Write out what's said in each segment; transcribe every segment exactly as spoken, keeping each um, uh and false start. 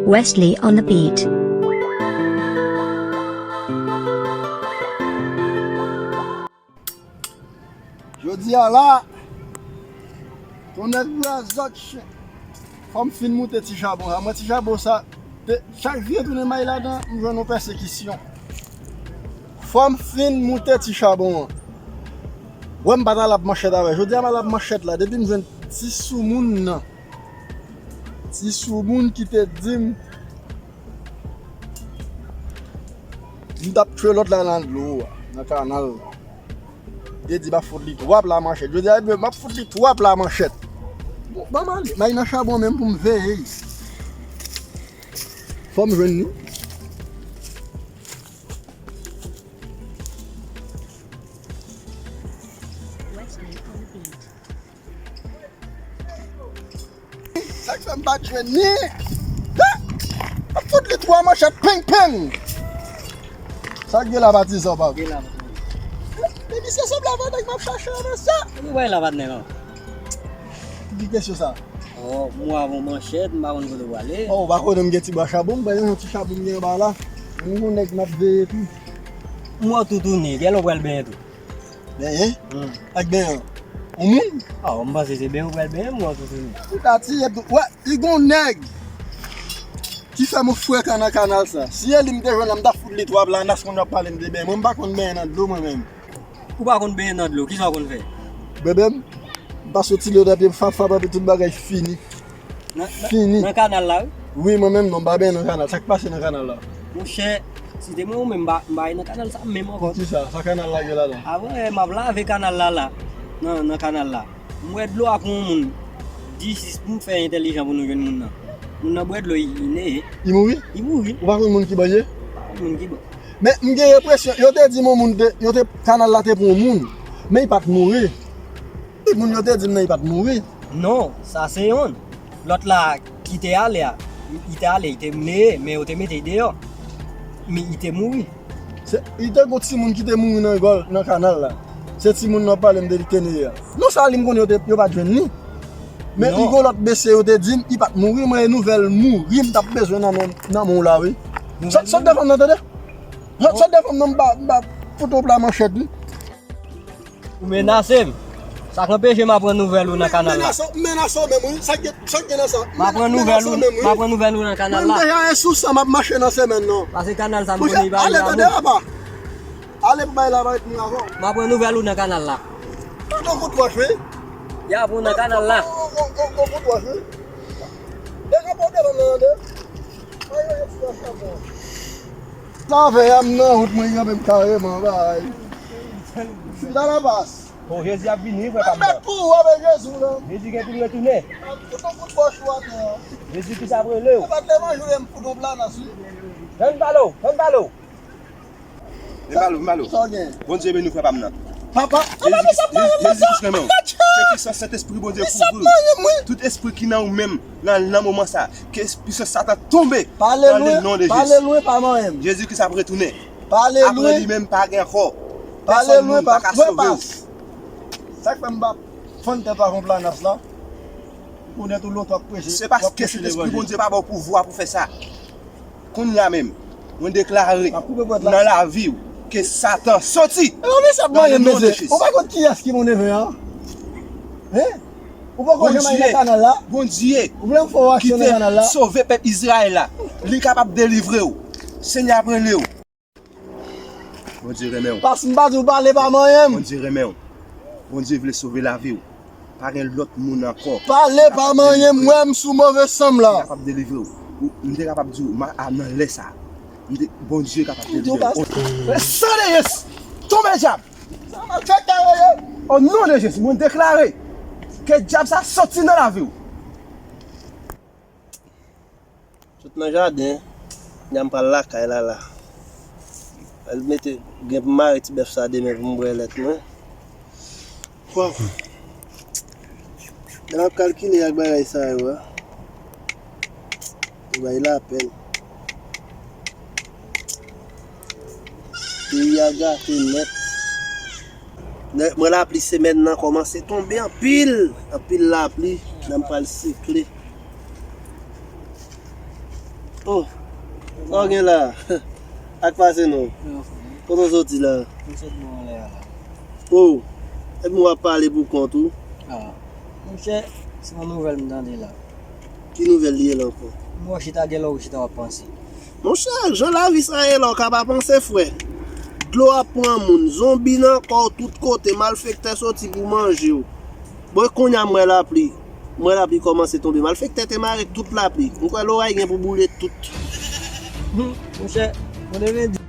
Wesley on the beat. Jodi a la, tonnè vye zòt chen. Fò m fin moute ti chabon sa. Mwen ti chabon sa, te, chak jou yo tounen may ladan, m jwenn yon pèsekisyon. Fò m fin moute ti chabon an. Wè m pa t al ap manchèt avè. Jodi a m al ap manchèt la. Depi m jwenn ti soumoun nan. Ti soumoun ki te di m, m t ap tchwe lòt la nan dlo a, nan kanal. Li te di m ap fout li twa pla manchèt. Jodi a, m ap fout li twa pla manchèt. Bon, ban m ale. M al nan chabon menm pou m veye. Fò m jwenn li. Sa k fè m pa t jwenn ni. Ha! M ap fout li twa manchèt peng peng. Sa k gen la patizan pa. Gen la. Men misye sanble avè nèg m ap chache a nan sa. Ki bagay la patnè non? Ki kesyon sa? Oh, m wè avon manchèt, m pa konn kote w prale. Oh, ou pa konnen m gen ti bwa chabon, m pran yon ti chabon m gen anba la. M gon nèg m ap veye tou. M wè w toutouni, gen lè w pral benyen tou. Benyen? Hmm. Ak benyen an? Yon moun? Ah, m panse se benyen ou pral benyen, m wè w toutouni. Ou ka tiye tou. Wè, li gon nèg ki fè m frekan nan kanal sa. Si e li m te jwenn la, m t ap fout li twa pla nas konn w ap pale m de benyen. Mwen m pa konn benyen nan dlo mwen menm. Ou pa konn benyen nan dlo, kisa w konn fè? Bebe m, m pa soti lè w t ap ye fap fap epi tout bagay fini. Nan, nan, fini. Nan kanal la, wi? Wi, mwen menm non, m pa benyen nan kanal. Sa k pase nan kanal la? Monchè, si te mwen ou menm, m pa, m pa al nan kanal sa menm ankò. Kisa? Sa kanal la gen ladan? Avan, eh, m ap lave kanal la la. Nan, nan kanal la. M wè dlo a pou yon moun. Di jis pou m fè entèlijan pou nou jwenn moun nan. Moun nan bwè dlo, li, li neye. Li mouri? Li mouri. Ou pa konn moun ki ban ye? Pa konn moun ki ban. Men m gen enpresyon, yo te di m yon moun te, yo te, kanal la te pou yon moun. Men li pa t mouri. Moun yo te di m nan, li pa t mouri. Non, sa se yonn. Lòt la ki te ale a, li te ale, li te neye, men yo te mete l deyò. Men li te mouri. Se, li te gon timoun ki te mouri nan rigòl, nan kanal la. Se timoun nan pale m de li te neye a. Non, sa li m konnen yo te, yo pa t jwenn li. Men li gon lòt mesye yo te di m, li pa t mouri, mwen e nouvèl mouri m t ap bezwen nan men, nan men w la, wi. Sòt, sòt devan m nan, tande? Sòt, sòt devan m nan, m pa, m pa fout w pla manchèt, wi. Ou menase m. Sa k anpeche m aprann nouvèl ou nan kanal la? M menase w menm, wi. Sa k gen, sa k gen nan sa? M aprann nouvèl ou, m aprann nouvèl ou nan kanal la. Mwen deja ensousan, m ap mache nan semèn nan. Pase kanal sa m konnen li pa ale, tande, apa. Ale pou bay la, bay pou m avè w. M aprann nouvèl ou nan kanal la. Tonton kout wòch, wi. Y ap ou nan kanal la. Tonton kout wòch, wi. Deja pote nan men an de. Ay, ay, ay, ti wòch la bon. Sa fè a m nan wout mwen kanpe m kareman, bay. Fidalapas. Bon, Jezi ap vini, wi, frè pa m nan. Mèt pou ou avèk Jezi w la. Jezi gen pou l retounen. Fout yon kout wòch ou atè a. Jezi ki sa ap rele w. Ou pa t leve yon jou m fout yon pla nas, wi. Jwenn balo, jwenn balo. Men balo, men balo. Sa w gen? Bondye beni w, frè pa m nan. Papa, Jezi Kris renmen w. Ke pisans Sentespri Bondye kouvri w. Tout espri ki nan ou menm, nan, nan moman sa, ke pisans Satan tonbe. Pale lwen, pale lwen, pa manyen m. Jezi Kris ap retounen. Pale lwen. Apre li menm pa gen ankò. Pèsonn moun pa ka sove w. Sa k fè m pa fann tèt w ak yon planas la? M konnen tou lontan w ap preche. Se paske Sentespri Bondye pa ba w pouvwa pou fè sa. Kounye a menm, mwen deklare nan lavi w ke Satan soti. Nan non de Jezi. Ou pa konn kiyès ki mon neve a? Hein? Ou poko janm al nan kanal la? Bondye, Bondye ki te sove pèp Izrayèl la, li kapab delivre w. Senyè ap rele w. Bondye renmen w. Pas m pa di w pale pa manyen m. Bondye renmen w. Bondye vle sove lavi w. Pa gen lòt moun ankò. Pale pa manyen m, wè m sou move san m la. Ki kapab delivre w. Ou, m te kapab di w, ma, a, nan lè sa. M te, Bondye kapab delivre w. San de Jezi, tonbe dyab. Sa malfektè yo ye. O non de Jezi, mwen deklare ke dyab sa soti nan lavi w. Sot nan jaden, nya m pral lakay la la. Al mete, gen pou m mare ti bèf sa demen pou m bwè lèt mwen. Waw. Lè m ap kalkile ak bagay sa yo a, yo bay lapèn. Peyi a gate nèt. Nèt, mwen lapli semèn nan kòmanse tonbe anpil, anpil lapli, nan m pral sikle. Oh, sa w gen la? Sa k pase non? Kote w soti la? M sot bò anlè a la. Oh, epi w ap pale pou kont ou? Ah, monchè, se yon nouvèl m tande la. Ki nouvèl li ye la ankò? M wè w chita, gen lè w chita w ap panse. Monchè, jan lavi sa ye la, w ka pa panse, frè. Dlo ap pran moun, zonbi nan kò w tout kote, malfektè soti pou manje w. Bon, kounye a m wè lapli. M wè lapli kòmanse tonbe. Malfektè te mare tout lapli. M kwè loray gen pou boule tout. Monchè, mwen te vin di.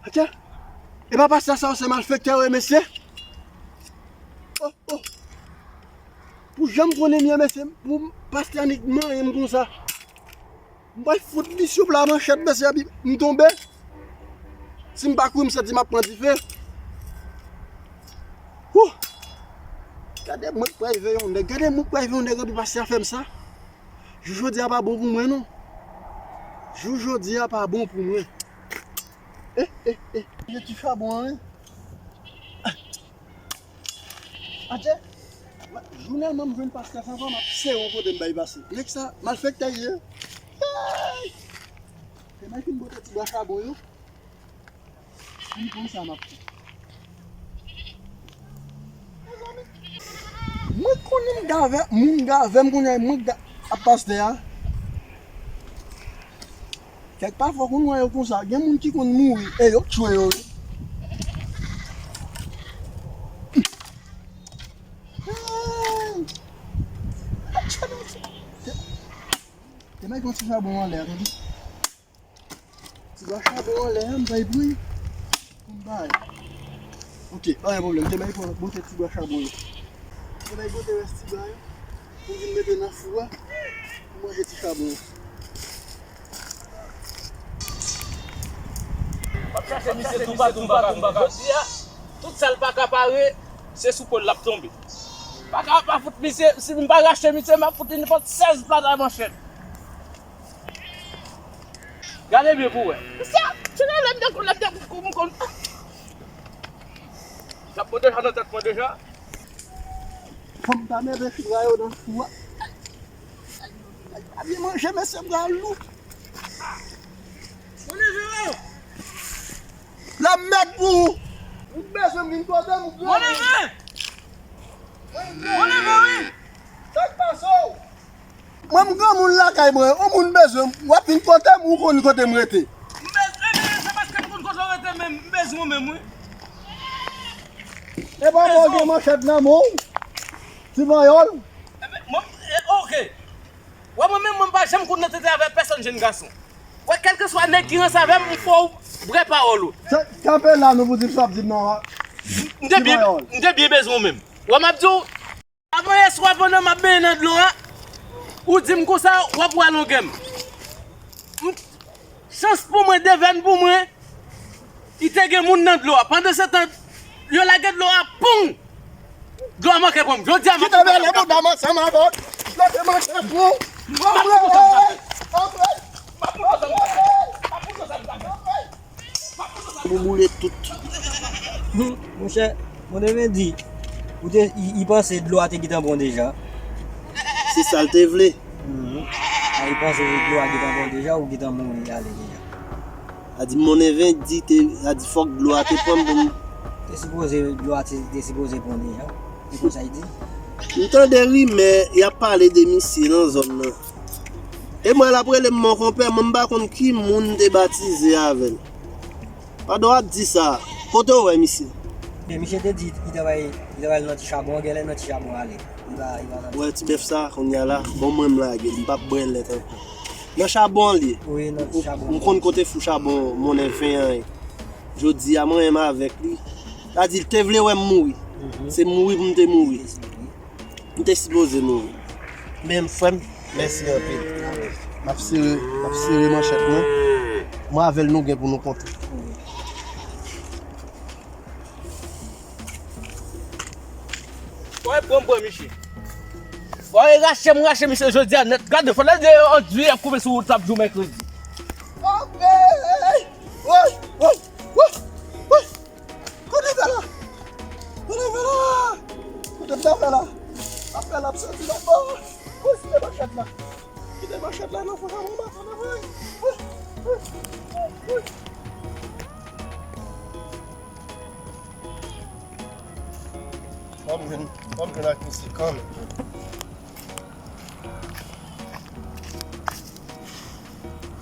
Atya, e pa pastè sa yo se malfektè yo ye, mesye? Oh, oh. Pou jan m konnen m ye, mesye, pou pastè Nik manyen m konsa. M pral fout misye pla manchèt, mesye, epi m tonbe. Si m pa kouri, m santi m ap pran dife. Wouh! Gade mwen k pral veye yon nèg. Gade mwen k pral veye yon nèg, epi pastè a fè m sa. Jou jodi a pa bon pou mwen, non. Jou jodi a pa bon pou mwen. Eh, eh, eh. Manje ti chabon an, wi. Atè, jounèlman m jwenn pastè sa ankò, m ap sere yon kote m bay pase. Nèg sa, malfektè l ye. Hey! Te may fin bote ti bwa chabon yo. Vin konn sa m ap fè. Mezanmi, mwen konnen m gave, moun gave m kounye a, mwen ga-, ap pastè a. Kèk pafwa konn wè yo konsa, gen moun ki konn mouri e yo k tchwe yo wi. Te, te bay yon ti chabon anlè a, tande. Ti bwa chabon anlè a, m bay bri pou m bay. Ok, pa gen pwoblèm, te bay pou bote ti bwa chabon yo. Te bay bote rès ti bwa yo. Pou vin mete nan fou a, pou manje ti chabon. W ap chache misye toupatou, toupatou, toupatou. Jodi a, tout sa l pa ka pare, se sou po l l ap tonbe. Pa ka pa fout misye, si m pa rache misye, m ap fout li nenpòt sèz plat a manchèt. Gade byen pou w wè. Misye, se nan lè m te konn, lè m te konn, m konn. L ap pran deja nan tèt mwen deja. Fò m ta mete fatra yo nan fou a. Ay, pa byen manje, mesye, bra lou. Mwen leve w. Lanmèd pou ou. Ou bezwen m vin kote m, ou Mwen leve. Mwen leve, wi. Sa k pase w? Mwen, m granmoun lakay mwen, yon moun bezwen m, w ap vin kote m, ou konn kote m rete. M bezwen, se paske m konn kote w rete menm, m bezwen w menm, wi. E pa mwen gen manchèt nan men w, ti panyòl. Mwen, e, ok. Wè, mwen menm, mwen pa janm konn nan tete avèk pèsonn jenn gason. Wè, kèlkeswa nèg ki ranse avè m, m fò w vrè pawòl ou. Kanpe la, nou pou di m sa w ap di m nan. M te byen, m te byen bezwen w menm. Wè, m ap di w, Avan yè swa, pandan m ap benyen nan dlo a, ou di m konsa, w ap wè longè m. M, chans pou mwen, devèn pou mwen, li te gen moun nan dlo a. Pandansetan, yo lage dlo a, poum! Dlo a manke pran m. Jodi a, m ap Kite bèlè bouda m ansanm avè w. Dlo te manke pran w. M ap konsa m t ap fè. M ap konsa m t ap fè. M ap konsa m t ap fè. Pou boule tout. Monchè, mwen te vin di, ou te, i, i panse dlo a te gentan bon deja. Se sa l te vle. Mhm. A, i panse dlo a gentan bon deja, ou gentan mouri ale deja. A di, mwen te vin di, te, a di, fòk dlo a te pran m pou m. Te sipoze, dlo a te, te sipoze pran deja. Se konsa i di. M tande rimè, y ap pale de misye nan zòn nan. E mwen, l ap rele m mon konpè, mwen m pa konn ki moun m te batize avè l. Pandan w ap di sa, kote w wè misye? Men misye te di, li travay, li travay nan ti chabon, genlè nan ti chabon ale. Li pa, li pa nan Wè ti bèf sa, kounye a la, bon mwen m lage l, m p ap bwè lèt ankò. Nan chabon an l ye. Wi, nan ti chabon. M konn kote fou chabon monnen ven an ye. Jodi a, mwen menm avèk li. Sa di, l te vle wè m mouri. Mhm. Se mouri pou m te mouri. M te sipoze mouri. Men frè m, mèsi anpil. M ap sere, m ap sere manchèt mwen. Mwen avè l nou gen pou nou kontre. Pran m pran misye. Bon, e rache m rache misye jodi a nèt. Gade, fò lè de yo di y ap koupe sou wout la pou jou mèkredi. Ok. Woy, woy, woy, woy. Kote fè la? Kote fè la? Kote fè la? Apèl ap soti la. Oh, oh, kite manchèt la. Kite manchèt la nan fò sa mwen maten nan vre. Fò m jwenn, fò m jwenn ak misye kanmenm.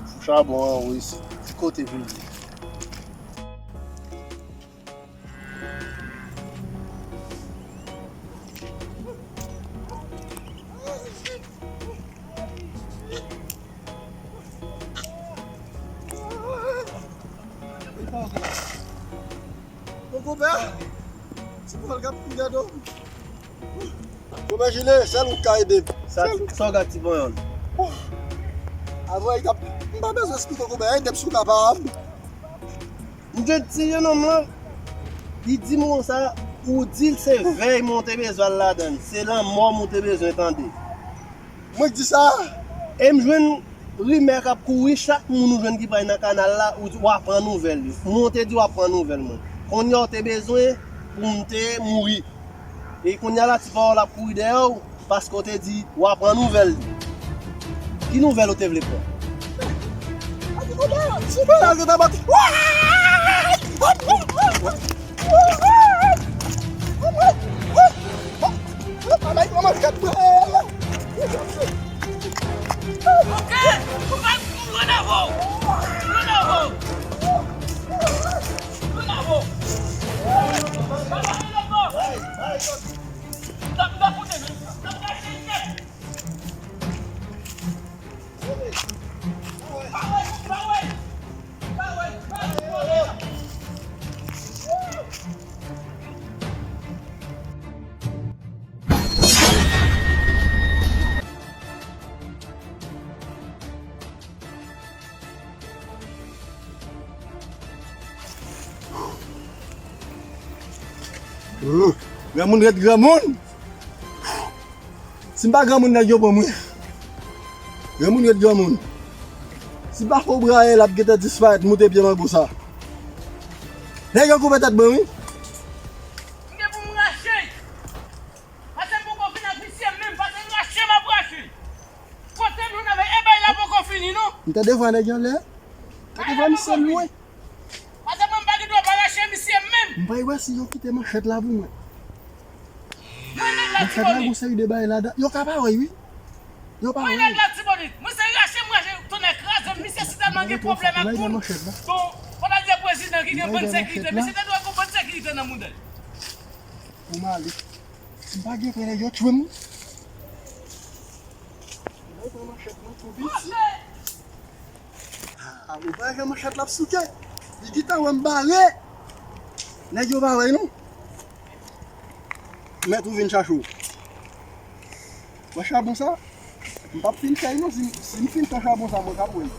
Fou chabon an, wi, se ti kote pou l ye. Bon, konpè, ti pòl k ap kouri nan do. Konpè Jile, sèl ou k ka ede m. Sa, sèl ou. Sa w gad ti ponyòl? Avan, li t ap, m pa bezwen esplike w, konpè, ede m si w kapab. M jwenn ti jenòm lan, li di m konsa, ou di l se vèy mwen w te bezwen al ladan l, se lanmò m ou te bezwen tande. Mwen k di sa? E m jwenn rimè k ap kouri, chak moun ou jwenn ki pral nan kanal la, ou di w ap pran nouvèl li. Mwen w te di w ap pran nouvèl mwen. Kounye a w te bezwen pou m te mouri. E kounye a la ti pawòl ap kouri dèyè w, paske w te di w ap pran nouvèl li. Ki nouvèl ou te vle pran? Sou kanal yo ta bati. Ok, ou pa, ou pa nan vo. Ou pa nan vo. Ou pa nan vo. Ou pa nan vo. Granmoun ret granmoun. Si m pa granmoun, nèg yo pran mwen. Granmoun ret granmoun. Si m pa fè w braye, l ap gentan disparèt, moute pye mango sa. Nèg yo koupe tèt mwen, wi. M gen pou m rache. Pase m poko fin ak misye menm, pase m rache m ap rache. Kote nou nan men, e bay la poko fini non. M tande vwa nèg yo anlè. M tande vwa misye lwen. Pase mwen m pa gen dwa pa rache misye menm. M pa wè si yo kite manchèt la pou mwen. Mwen nèg la Tibonit. Manchèt la gon seri de bagay ladan. Yo ka pa wè wi. Yo pa wè. Mwen nèg la Tibonit. Mwen se rache m rache tonnè kraze m. Misye si tèlman gen pwoblèm ak moun. Bon, fò ta di prezidan ki gen bòn sekirite. Misye te dwe gon bòn sekirite nan mouda l. Pou m ale. M pa gen frè nèg yo tchwe m. Mwen pran manchèt mwen tou piti. Ah, ou pa jan manchèt l ap souke. Li gentan wè m bare. Nèg yo pa wè non. Mèt ou vin chache w. Wè chabon sa? M p ap fin fè l non. Si, si m fin fè chabon sa, mwen k ap wè l.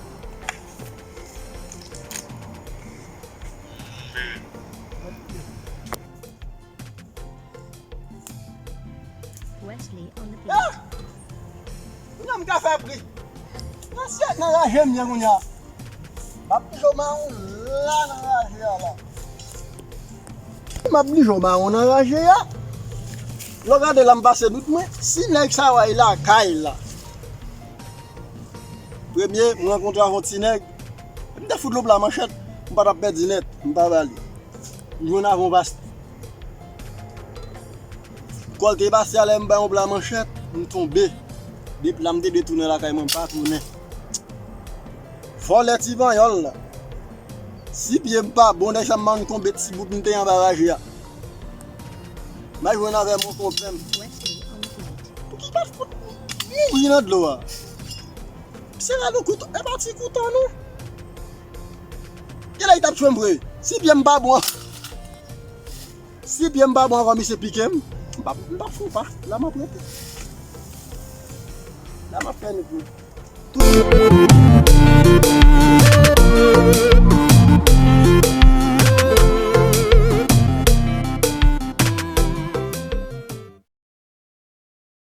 Wesley on the beat. Ah! Kounye a m ka fè pri. Nan syèk nan raje m ye kounye a. M ap blijo mawon la nan raje a la. M ap blijo mawon nan raje a. Lè w gade la m pase dout mwen. Si nèg sa w ay lakay la. Premye, m rankontre avè yon ti nèg. M te fout lòp la manchèt. M pa t ap pèdi nèt. M pa ba li. M jwenn avè yon pastè. Kòl te pase a lè m bay yon pla manchèt, m tonbe. Depi la m te dwe tounen lakay mwen, m pa tounen. Vòlè ti panyòl la. Si pye m pa bon, dèyè sa m pa konn konbe ti bout m te anba raje a. M al jwenn avè m yon konpè m. Pouki pa fout mouri nan dlo a? Se rale kouto, e pa ti kouto non. Genlè li t ap tchwe m vre. Si pye m pa bon. Si pye m pa bon ankò, misye pike m. M p ap, m p ap fè w pa. La m ap rete. La m ap fè nèg mwen. Tout.